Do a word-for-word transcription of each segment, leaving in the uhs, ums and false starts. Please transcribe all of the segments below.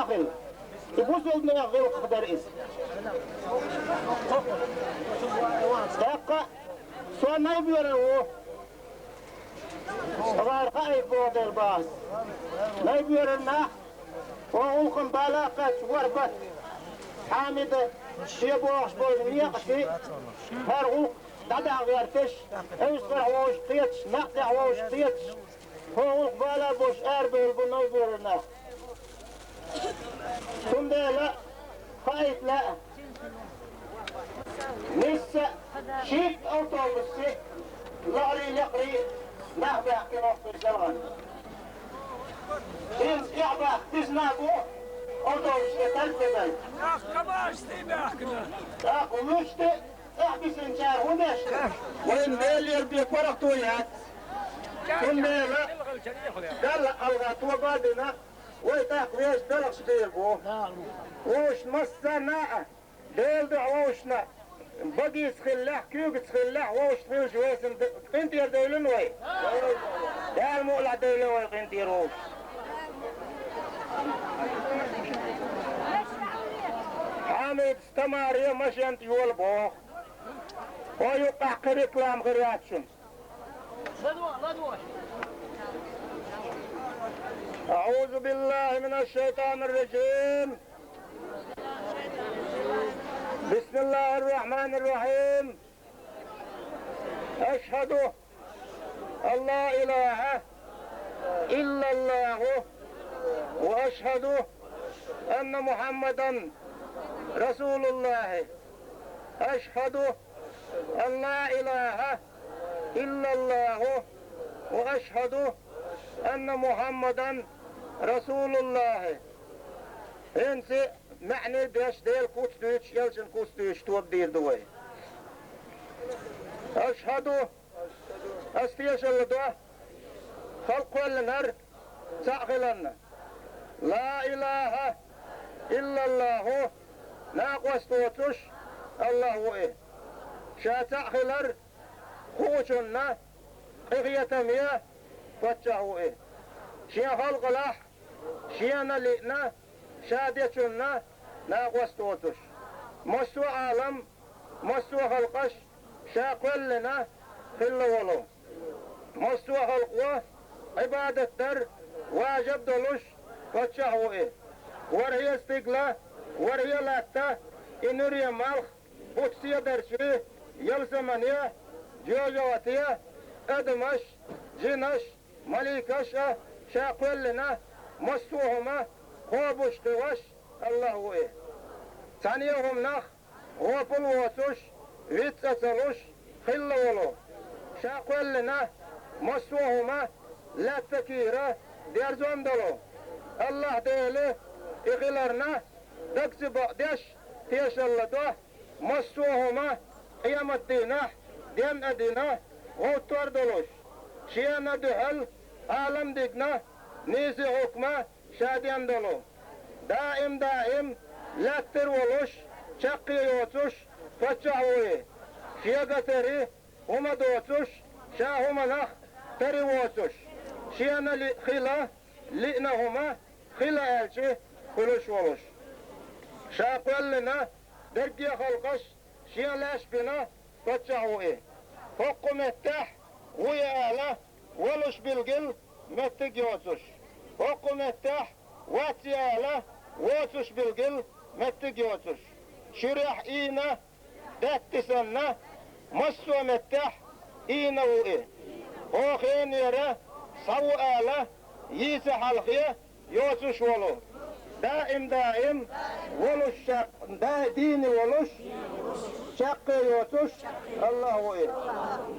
хилла. И бусалба нехан гӀиллакх дара иза. ТӀаккха со Найберар ву. Цхьабарах айхьа боху дела бахьа. Найберар нах, оха гӀуллакхан бала кхаьчча, Варбат Хьамида шен бохуш болчу некъашца хӀара гӀуллакх дӀадахьа гӀерташ, Эвсарахь вовшах кхеташ, некъ тӀехь вовшах кхеташ, хӀокху гӀуллакх бала болуш арабевлла бу Найберар нах. Цундела хаийта лаьа, нисса шийтта автобусца лахарий-лекхарий нах баьхкина воккхачу селхана. Иза тӀехь баьхкина дисна бу автобусца тӀе тӀедайта. ТӀаккха вуьш тӀе тӀехь бисинчара хӀун деш ду? Вайн Делера бен паргӀато яц. Цундела Далла хьалха тоба а дина, вай тӀаккха вешан белхаш бийр бу. Вовшашна массарна а, Делан дуьхьа вовшашна, багица хиллехь, куьйгаца хиллехь, вовшашна хилча весана д-, къинтӀера девлла вай. Дала мукъалахь девлла вай къинтӀера вовшашна. Хьамид Тамаре машен тӀе йола боху. Хьо юккъахь кхин реклама хир яц шуна. أعوذ بالله من الشيطان الرجيم. بسم الله الرحمن الرحيم. أشهد أن لا إله إلا الله وأشهد أن محمدا رسول الله. أشهد أن لا إله إلا الله وأشهد أن محمدا رسول الله. ХӀинца маьӀне деш, Делан куц дуьйцуш, элчан куц дуьйцуш тоба дийр ду вай. أشهد Ас тешалла до, халкъ кхоьллинарг цхьаъ хиларна. لا إله إلا الله, накъост воцуш АллахӀ ву и. Ша цхьаъ хилар хуучунна къинхетаме паччахь ву и. Шен халкъалахь шена лиъна, ша дечунна накъост воцуш. Массо а Ӏалам, массо а халкъаш ша кхоьллина хилла волу. Массо а халкъо Ӏибадат дар важиб долуш паччахь ву и. ВорхӀе стигла, ворхӀе латта и нуьре малх, бутт седарчий, ялсамане, жоьжахате, адамаш, жинаш, маликаш а ша кхоьллина, массо а хӀума кхобуш, кхиош АллахӀ ву и. Цхьана а хӀуманах гӀопал воцуш, вицкъа ца луш хилла волу. Ша кхоьллина массо а хӀума лаьцна кийра дерзон долу. АллахӀ Дела и хиларна дагца бакъдеш тешалла до, массо а хӀума къематдийнахь ден а дина гӀовттор долуш. Шена дуьхьал Ӏалам дигна, нийса хьукма ша ден долу. Даим-даим лаьттара волуш, чаккхе йоцуш паччахь ву и. Шега тари хӀума доцуш, ша хӀуманах тари воцуш. Шена лиъ хила, лиъна хӀума хила аьлчи хуьлуш волуш. Ша кхоьллина дерриге а халкъаш шен лаьш бина паччахь ву и. ХӀокху меттехь ву и ала волуш билггал меттиг йоцуш. ХӀокху меттехь вац и ала воцуш билггал меттиг йоцуш. Шуьрехь ийна, даьтта санна, массо а меттехь ийна ву и. ХӀокху хенера схьа ву ала йийца хьалхе йоцуш волу. Даим-даим волуш чаккх-, да-, дийна волуш, чаккхе йоцуш АллахӀ ву и.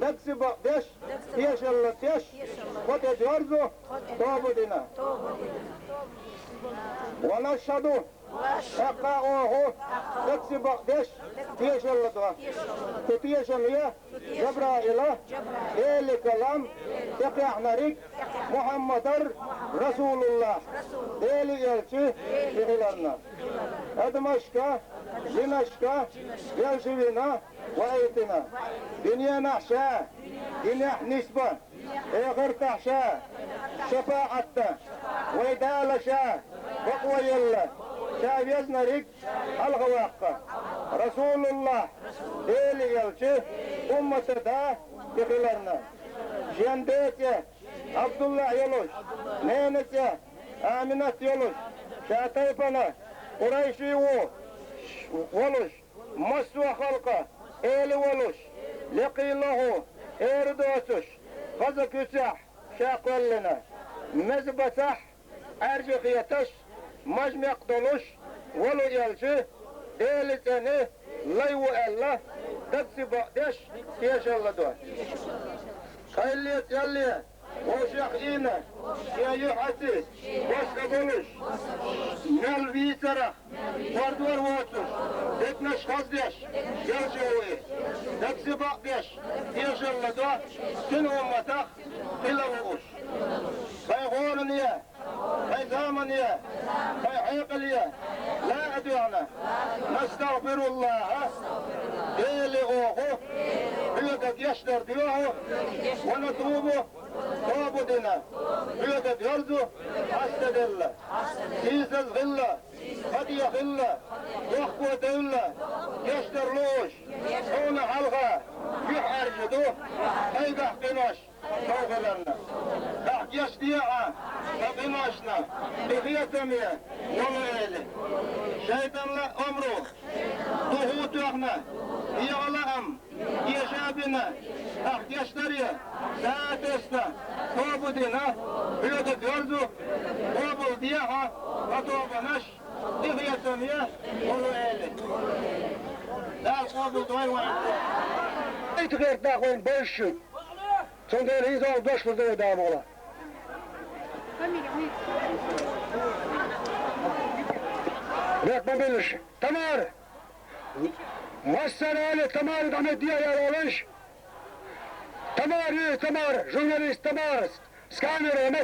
Дагца бакъдеш, тешалла деш, кхо тӀе доьрзу, тоба дина. ونشهد ХӀокху оха дагца бакъдеш тешалла до. Кху тешаме Жабраила, Делан калам, тӀекхаьхьнарг Мухьаммадар Расулуллахь, Делан элча и хиларна. Адамашка, жинашка, велча вина, ваийтина. Дуьненахь ша, динехь нисба, эхартахь ша, шапаӀат дан, вай Дала ша, бакъо елла, ша везнариг хьалхаваккха. Расулуллахь, Делан элча, уммата да тӀехиларна. Жен ден цӀе Абдуллахь йолуш, ненан цӀе Аминат йолуш, ша тайпана къурайши ву волуш, массо а халкъан эла волуш, лекхий лоху эр доцуш, хаза куьцехь ша кхоьллина, меза бацахь, Ӏаьржа хеташ, маж-мекх долуш волу элча, Делан цӀена лай ву аьлла, дагца бакъдеш, тешалла до. Кхайле, цӀелле, вовшех ийна, шен юьхьаций, бос а болуш, мел вийцарах, хӀордор воцуш, дегнаш хаздеш, елча ву и, дагца бакъдеш, тешалла до, цуьнан умматах хила вууш. Вайн гӀоране, вайн замане, вайн хьекъале ла а доьгӀна, настагӀфируллахӀа, Деле оха хьоьга гечдар доьху, ва натубу, тоба дина, хьоьга доьрзу, хьастаделла, сийсаз хилла, хатӀе хилла, дохко девлла, гечдар лууш, хьуна хьалха юьхьӀаьржа ду, айгахь къинош. Товхиларна. Ахь гечдехьа, сан къиношна, и хетаме, вала эли. ШайтӀанан омру, духу тоьхна, дегӀан лаам, эша бина, ахь гечдаре, са а тесна, тоба дина, хьоьга доьрзу, къобалдехьа, сан тобанаш, и хетаме, вала эли. Дала къобалдойла вайн. Итт гӀерта нах вайна бойуш ю. Цундела хӀинца оха дош лур ду вай, Дала мукъ лахь. Бехк ма биллалаш. Тамара! Массара а Тамара дӀа ма де аьлла олуш. Тамара, ей, Тамара, журналист Тамара, с камерой ма